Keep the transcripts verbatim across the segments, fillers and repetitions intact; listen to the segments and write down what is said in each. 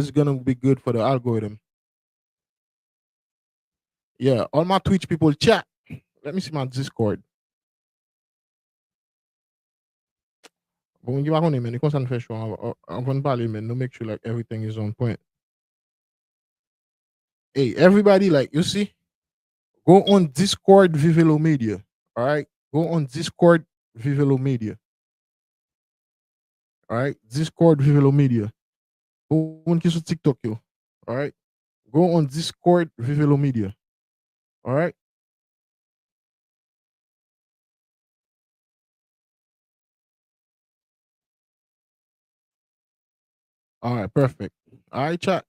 it's gonna be good for the algorithm. Yeah, all my Twitch people, chat. Let me see my Discord. Bon, moun ki pa konnen, men, e konsa n fè show an, an, anvan n pale, men, nou make sure, like, everything is on point. Hey, everybody, like, you see, go on Discord, Vivelo Media. All right? Go on Discord, Vivelo Media. All right? Discord, Vivelo Media. Pou moun ki sou TikTok yo. All right? Go on Discord, Vivelo Media. All right? All right, perfect. All right, chat.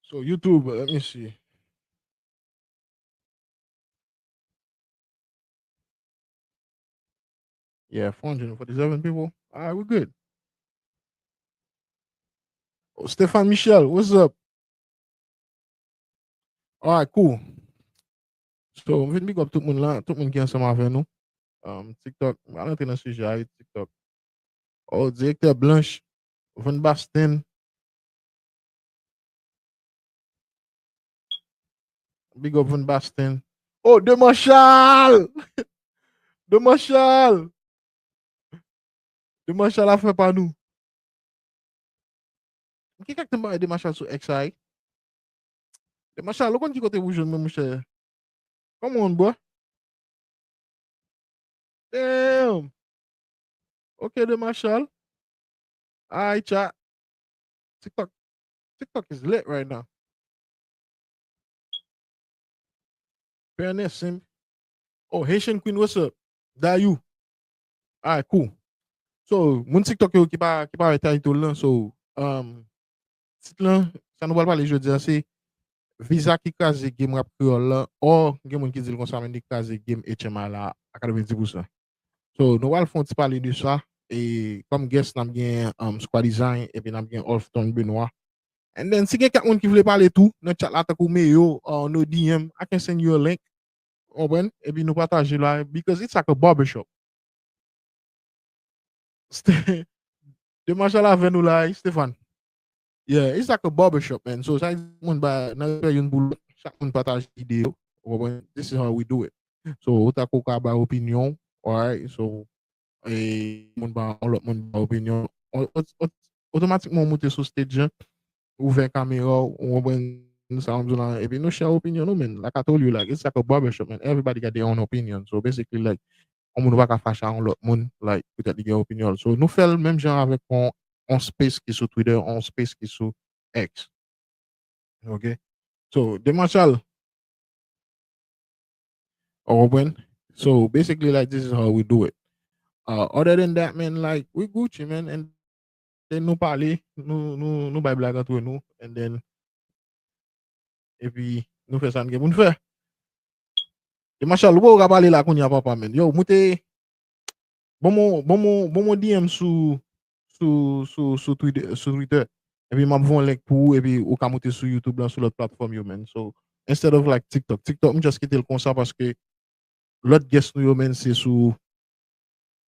So YouTube, let me see. Yeah, four hundred forty-seven people. All right, we're good. Oh, Stefan Michel, what's up? All right, cool. So, m vin big up tout moun la, tout moun ki ansanm avè nou. Um, TikTok, m al antre nan sijè a, TikTok. Oh, direktè Blanche, Van Basten. Big up Van Basten. Oh, Demarchal! Demarchal! Demarchal afè pa nou. Ki kèk tan bagay Demarchal sou X a? Demarchal, ou konn ki kote pou jwenn mwen, monchè? Come on, bro. Damn. Ok, Demarchal. Ay, chat. TikTok. TikTok is lit right now. Pè Nessim. Oh, Haitian Queen, what's up? Dayou. Alright, cool. So, moun TikTok yo ki pa, ki pa wè title lan, so, um, tit lan, sa nou pral pale jodi a, se viza ki kraze game rap kreyòl lan, or, gen moun ki di l konsa, men li kraze game H M I la a katrevenndis pousan. So, nou pral fè yon ti pale de sa, e kòm guest, n ap gen, um, Squaddy Zay, epi n ap gen Olfton Benoit. And then, si gen kèk moun ki vle pale tou, nan chat la, tankou Meyo, uh, no D M, I can send you a link. Ou konprann? Epi nou pataje la, because it's like a barbershop. Demarchal avè nou la, Stefan. Yeah, it's like a barbershop, man. So, sa moun ba, nan respè youn pou lòt, chak moun pataje ide yo. Ou konprann? This is how we do it. So, ou ta ko ka bay opinyon, alright? So, e, moun ba, yon lòt moun ba opinyon. O-, o-, o-, otomatikman, ou moute sou stage, ouvè kamera w, ou konprann sa m di w la, epi nou share opinyon nou, man. Like I told you, like, it's like a barbershop, man. Everybody got their own opinion. So, basically, like, yon moun pa ka fache a yon lòt moun, like, poutèt li gen opinyon l. So, nou fè l menm jan avèk yon, yon space ki sou Twitter, yon space ki sou X. Ok? So, Demarchal. Ou konprann? So, basically, like, this is how we do it. Uh, other than that, man, like, we Gucci, man, and then nou pale, nou, nou, nou bay blag antre nou, and then, epi, nou fè sa n gen pou n fè. Demarchal, ou pa ka pale la kounye a, papa, man. Yo, moute, bon, mon, bon, mon, bon, mon D M sou, sou, sou, sou Twitter, sou Twitter. Epi m ap voye yon link pou ou, epi ou ka moute sou YouTube lan, sou lòt platfòm yo, man. So, instead of, like, TikTok. TikTok, m just kite l konsa paske lòt guest nou yo, man, se sou,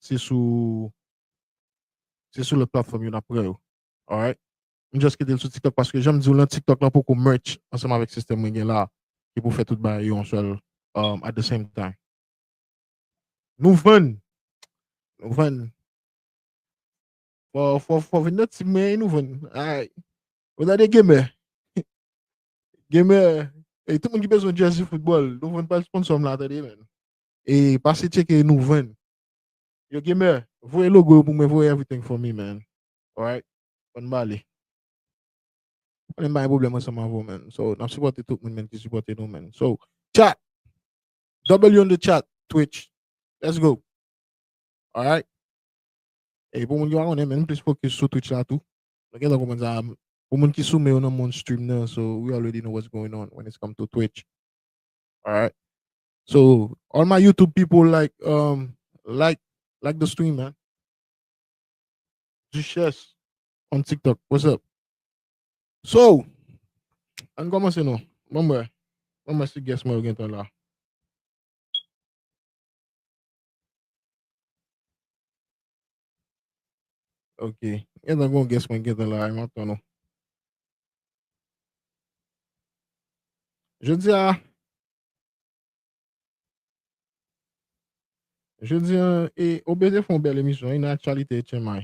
se sou, se sou lòt platfòm yo n ap pran yo. Alright? M just kite l sou TikTok paske jan m di w lan, TikTok lan poko merge ansanm avèk sistèm mwen gen la, ki pou fè tout bagay yo yon sèl, um, at the same time. Nou vann. Nou vann. Fò, fò, fò vin nan team mwen, nou vann. Ay. Ou tande Gamer? Gamer. E tout moun ki bezwen jersey football, nou vann pa sponsor m la, tande, man. E pase tcheke nou vann. Yo, Gamer, voye logo yo pou mwen, voye everything for me, man. Alright? Ban m bale. Mwen pa gen pwoblèm ansanm avè w, man. So, n ap sipòte tout moun, man, ki sipòte nou, man. So, chat. W in the chat, Twitch. Let's go. Alright. E pou moun ki pa konnen, man, m plis focus sou Twitch la tou. Nou gentan konprann sa. Pou moun ki sou men yo nan mond stream nan, so we already know what's going on when it's come to Twitch. Alright. So, all my YouTube people, like, um, like, like the stream, man. Duchesse on TikTok. What's up? So, ann kòmanse non. Ban m wè. Ban m wè si guest mwen yo gentan la. Ok. Gentan gon guest mwen gentan la, m ap tann ou. Jodi a, jodi a, e, Obe te fè yon bèl emisyon, wi, nan aktyalite H M I.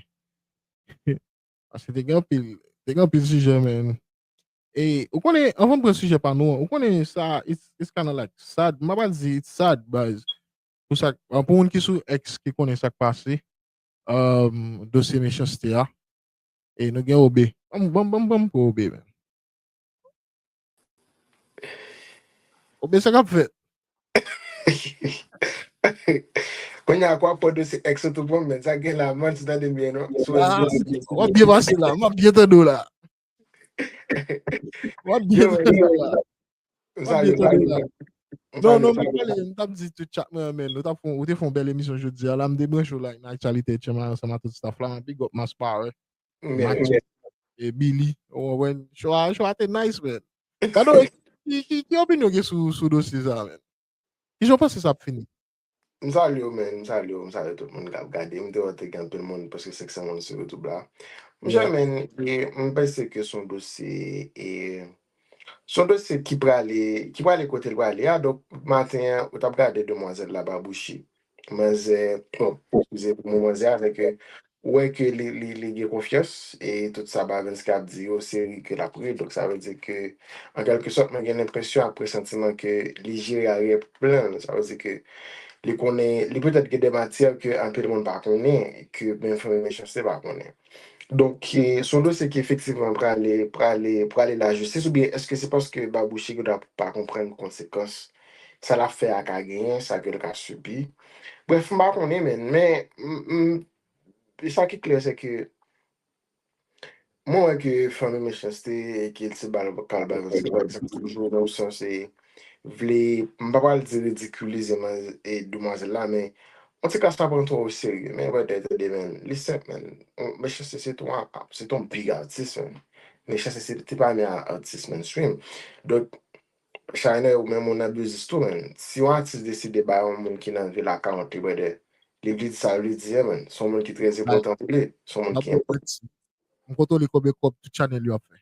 Paske te gen anpil, te gen anpil sijè, men. E, ou konnen, anvan m pran sijè pa nou an, ou konnen sa, it's, it's kinda like sad. M pa pral di it's sad, baz. Pou sa, pou moun ki sou X ki konnen sa k pase, um, dosye Mechanste a. E nou gen Obe. Ban m, ban m, ban m, ban m pran Obe, men. Obe, sa k ap fèt? Kounye a, kwa pran dosye X ou tou pran, men sa gen la, man, si tande m byen, non? Sou Ah, w ap byen pase la, m ap byen tande w la. W ap byen Yo, tande w la. M W ap salye byen w, tande w la. M Non, salye non, w, m salye w. Pale, m t ap di tout chat mwen, men, nou t ap fè, ou te fè yon bèl emisyon jodi a la, m te branche w la nan aktyalite H M I ansanm ak tout staff la, big up Mass Power, Max, e Billy, ou konprann? Show a, show a te nice, man. Kado, ki, ki, ki opinyon w gen sou, sou dosye sa, man? Kijan w panse sa ap fini? M salye w, man, m salye w, m salye tout moun k ap gade. M te wè te gen anpil moun, prèske senk san moun sou YouTube la. Monchè, Yeah. Man, e, m panse ke se yon dosye, e, se yon dosye ki prale, ki prale kote l prale a. Donk, maten an, ou t ap gade demwazèl la, Babouchi. Manzè, bon, eskize pou mo manzè a, se ke ou wè ke li, li, li gen konfyans, e tout sa Bavens k ap di yo, se ri ke l ap ri. Donk, sa vle di ke, an kèlke sòt, mwen gen lenpresyon ak presantiman ke li jere aryè plan l. Sa vle di ke li konnen, li petèt gen de matyè ke anpil moun pa konnen, ke menm fanmi Mechanste pa konnen. Donk, e, se yon dosye ki efektivman prale, prale, prale lajistis, oubyen èske se paske Babouchi Godot pa konprann konsekans sa l ap fè a ka genyen, sa ke l ka sibi? Brèf, m pa konnen, men, men, m, m, sa ki klè, se ke mwen wè ke fanmi Mechanste e ke ti bal kal bal sa toujou nan yon sans e vle, m pa pral di ridikilize manz-, e demwazèl la, men an ti ka sa pran twò o serye, men brother, tande, men, li senp, men, Mechanste se t on, se t on big atis, men, Mechanste se te pami a-, atis mainstream. Donk, China, ou menm ou nan biznis tou, men, si yon atis deside bay yon moun ki nan vil la karant li, brother, li vle di sa l vle di a, men, se yon moun ki trè enpòtan pou li, se yon moun ki enpòtan. M kontwole konbyen kòb tout chanèl yo ap fè.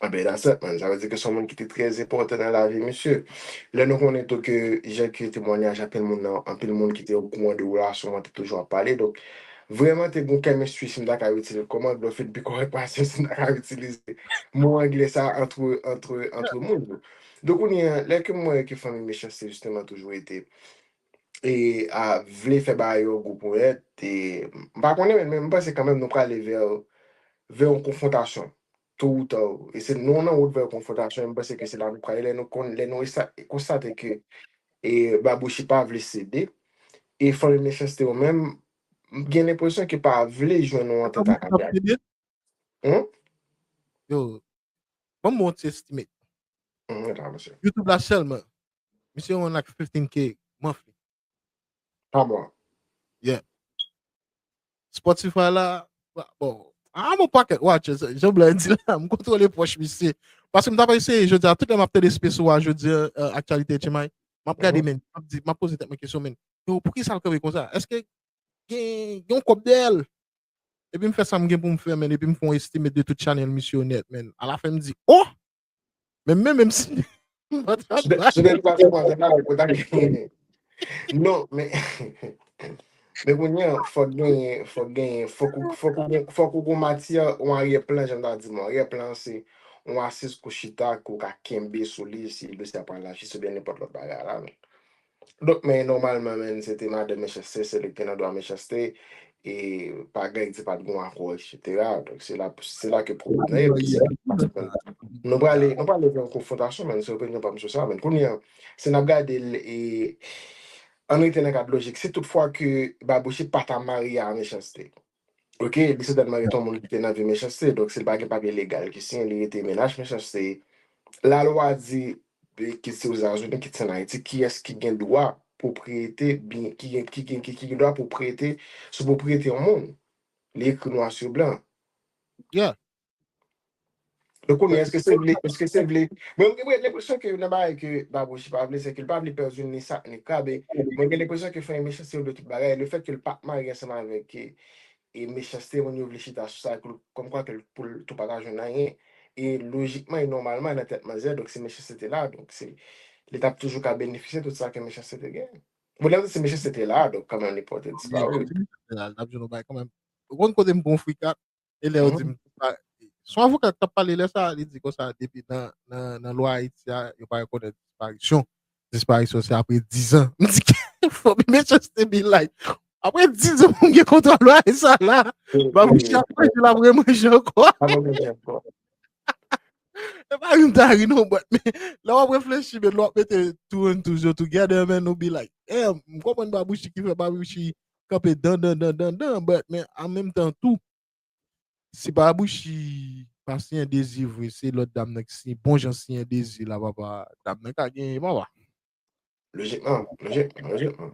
Anben, that's it, man. Sa vle di ke se yon moun ki te trè enpòtan nan lavi misye. Lè nou konnen tou ke jan ke temwayaj anpil moun nan, anpil moun ki te okouran de relasyon an te toujou ap pale. Donk, vrèman te gon chemistry, si m ta ka itilize, kòman Glo fin pi kòrèk pase m, si m ta ka itilize mo anglè sa, entre, entre, entre moun yo. Donk, kounye a, lè ke m wè ke fanmi Mechanste, jisteman, toujou ete, e, a, vle fè bagay yo gwo ponyèt, e, m pa konnen, men, men m panse kanmenm nou prale vè, vè yon konfwontasyon, to ou ta. E se nou nan wout vè yon konfwontasyon, e m panse ke se la nou prale, lè nou konn, lè nou esa-, konstate ke, e, Babouchi pa vle sede, e fanmi Mechanste yo menm, m gen lenpresyon ke pa vle jwenn yon antant ak Abyaye. Hmm? Yo, ban m yon ti estimate. Hmm, eta, mesye. YouTube la sèlman, misye on like fifteen K monthly. Pa mwa. Yeah. Spotify la, bon, I'm a pocket watcher, jan Blan di la, m kontwole pòch misye. Paske m t ap eseye, jodi a, tout lè m ap tande Space ou a, jodi a, euh, aktyalite H M I, m ap gade, men, m ap di, m ap poze tèt mwen kesyon, men, yo, poukisa l kanpe konsa? Èske gen, gen yon kòb dèyè l? Epi m fè sa m gen pou m fè, men, epi m fè yon estimate de tout chanèl misye yo nèt, men. Alafen, m di, oh! Men, men, menm si m pa travay. Non, men, men kounye a, fòk genyen, fòk genyen, fòk ou, fòk ou, fòk ou gon matyè, yon aryè plan, jan m ta di, yon aryè plan, se yon asiz kou chita, ke w ka kenbe sou li, si dosye a pral lajistis oubyen nenpòt lòt bagay la, men. Donk, men nòmalman, men, se te madan Mechanste, se li ki te nan dwa Mechanste, e pa Greg di pa t gon akò, etsetera. Donk, se la, se la ke pwoblèm nan ye, paske nou prale, nou prale vè yon konfwontasyon, men, se opinyon pa m sou sa, men. Kounye a, si n ap gade l, e, ann rete nan kad lojik, si toutfwa ke Babouchi pa ta marye a Mechanste, ok, li sètènman rete yon moun ki te nan vi Mechanste, donk, si l pa gen papye legal ki siyen, li rete mennaj Mechanste, lalwa di, e, kit se Ozetazini, kit se ann Ayiti, kiyès ki gen dwa pwopriyete byen, ki gen, ki gen, ki, ki gen dwa pwopriyete sou pwopriyete yon moun. Li ekri nwa sou blan. Yeah. Donk, kounye a, èske se vle, èske se vle, mwen, mwen gen lenpresyon ke nan bagay ke Babouchi pa vle, se ke l pa vle pèdi ni sak ni krab, e mwen gen lenpresyon ke fanmi Mechanste yo vle tout bagay, lefèt ke l pa t marye ansanm avèk, e, e Mechanste, moun yo vle chita sou sa, pou l, kòmkwa ke l, pou l tou pa ta jwenn anyen. E lojikman e nòmalman, nan tèt manzè, donk si Mechanste te la, donk se, li t ap toujou ka benefisye tout sa ke Mechanste te gen. Bon, lè m di si Mechanste te la, donk kanmenm li pote disparu. L ap jwenn yon bagay kanmenm. Ou konn kote m pran frikak? E lè yo di m, se yon avoka k t ap pale lè sa, li di konsa, depi nan, nan, nan lwa Ayiti a, yo pa rekonèt disparisyon. Disparisyon se apre diz an. M di, fò Mechanste be like, apre diz an pou m gen kontwòl lwaye sa la, Babouchi ap manje, l ap remanje ankò. E pa ri m ta ri non, but, men, lè w ap reflechi, men, lè w ap mete two and two yo together, man, ou be like, damn, m konprann Babouchi ki fè Babouchi kanpe dan, dan, dan, dan, dan, but, men, an menm tan tou, si Babouchi pa siyen Dezi vre, se lòt dam nan ki siyen, bon jan siyen Dezi la, papa, dam nan ka genyen, papa. Lojikman, lojik, lojikman.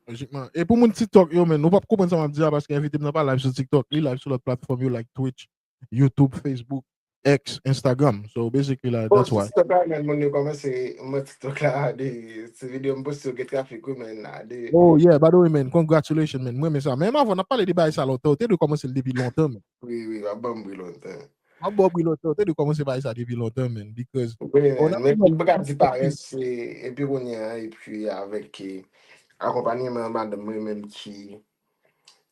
Lojikman. E pou moun TikTok yo, men, nou p ap konprann sa m ap di a, paske envite m nan pa live sou TikTok, li live sou lòt platfòm yo, like Twitch, YouTube, Facebook, X, Instagram. So, basically, la, that's why. TikTok la, men, moun yo kòmanse, mwen TikTok la, de, se videyo m poste yo gen trafik, wi, men, la, de. Oh, yeah, by the way, man, congratulations, man. Mwen, men sa. Men avan, n ap pale de bagay sa lontan, ou te dwe kòmanse l depi lontan, man. Wi, wi, w ap ban m bri lontan. M ap ba w bri lontan, ou te dwe kòmanse bagay sa depi lontan, man, because. Wi, men m pa ka di parès, epi kounye a, epi avèk, eh, akonpanyman madanm mwen menm ki,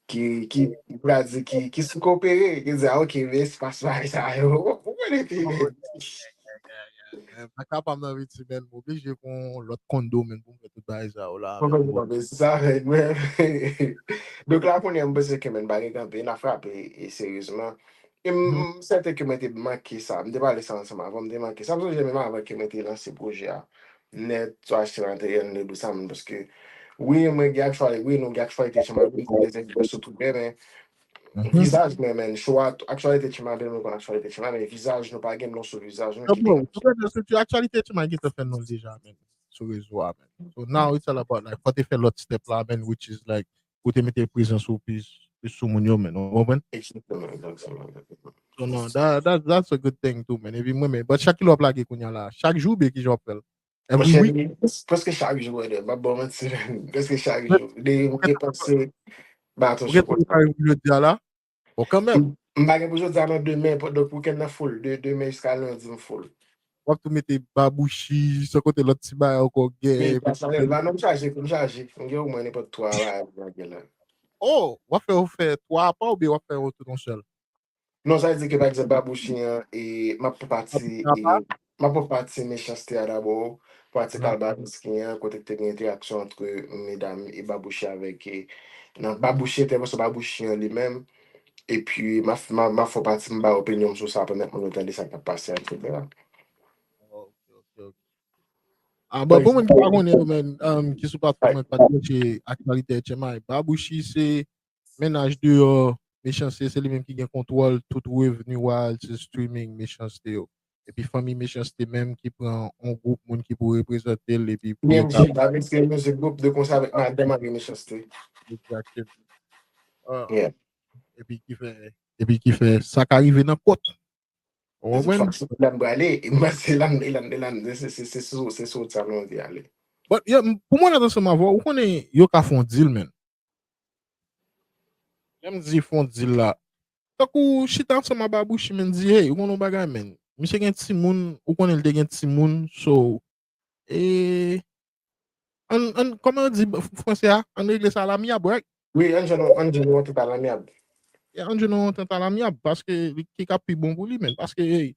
ki, ki, m pral di ki, ki sou kopere, ki di, ah, ok, men espas bagay sa yo, ou konprann epi. Mwen ka pa m nan Ayiti, men m oblije pou yon lòt kondo, men pou m fè tout bagay sa yo la. Mwen pa se sa, men mwen. Donk la, kounye a, m panse ke, men, bagay kanpe, n a frape, e seryezman. E m, m sèten ke mwen te manke sa. M te pale sa ansanm avan, m te manke sa. M sonje menm avan ke mwen te lanse pwojè a nèt, sou achte materyèl, m te di sa, men, paske, wi, mwen gen aktyalite, wi, nou gen aktyalite chanm, wi, se de sou tou, men, vizaj mwen, men, cho a, aktyalite Tchima, men mwen konn aktyalite Tchima, men vizaj nou pa gen non sou vizaj nou ki te gen. Yo, bro, ou konnen se ti aktyalite Tchima gentan fè non deja, men, sou rezo a, men. So now it's all about, like, fò te fè lòt step la, men, which is, like, ou te mete prezans ou plis, plis sou moun yo, men, ou konprann? Exactement, exactement, exactement. So, non, that, that, that's a good thing too, man. Epi mwen, men, but chak kilè w ap lage kounye a la, chak jou, oubyen kijan w ap fè l? Every week? Monchè, prèske chak jou, brother. M ap ba w manti, men. Prèske chak jou. De, m gen panse, ba, attention, ou prepare pou jodi a la? Bon, kanmenm. M, m pa gen pou jodi a, non, demen, donk, weekend nan full. De, demen jiska lendi, m full. W ap tou mete Babouchi, se kote lòt ti bagay ankò gen. Men, pa sa, la, non, m chaje, m chaje. M gen omwen nenpòt twa bagay pou lage la. Oh, w ap fè, w fè twa apa oubyen w ap fè yo tout yon sèl? Non, sa vle di ke, pa egzanp, Babouchi an, e m ap pran pati, e, m ap pran pati Mechanste a dabò, pati Kalbanis ki an, kote ki te gen entèraksyon ant medam e Babouchi avèk, e, nan Babouchi, entèvansyon Babouchi an li menm, epi m ap, m ap, m ap fè pati, m bay opinyon m sou sa, pèmèt moun yo tande sa k ap pase a, etsetera. Ok, ok, ok. Ah, bon, pou moun ki pa konnen yo, men, um, ki sou platfòm mwen, k pa t branche aktyalite H M I, Babouchi se mennaj deyò Mechanste, se li menm ki gen kontwòl tout revni royalties streaming Mechanste yo. Epi fanmi Mechanste menm ki pran yon gwoup moun ki pou reprezante l, epi pou yo ka. M J, Babouchi Music Group, de konsa avèk madanm André Mechanste. Exactement. Ah. Yeah. Epi ki fè, epi ki fè sa ka rive nan kòt. Ou konprann? Lè m prale, m panse la, m, la, m, la, m, se, se, se, se sou, se sou wout sa nou anvi ale. But, yo, m, pou mwen, ansanm avè w, ou konnen, yo ka fè yon deal, man. Lè m di fè yon deal la, tankou chita ansanm a Babouchi, man, di, hey, ou konn yon bagay, man. Misye gen timoun, ou konnen l te gen timoun, so, e, ann, ann, kòman yo di f-, fransè a? Ann regle sa lamyab, right? Wi, ann jwenn, ann jwenn yon antant alamyab. Yeah, ann jwenn yon antant alamyab, paske li, ki ka pi bon pou li, man. Paske, hey,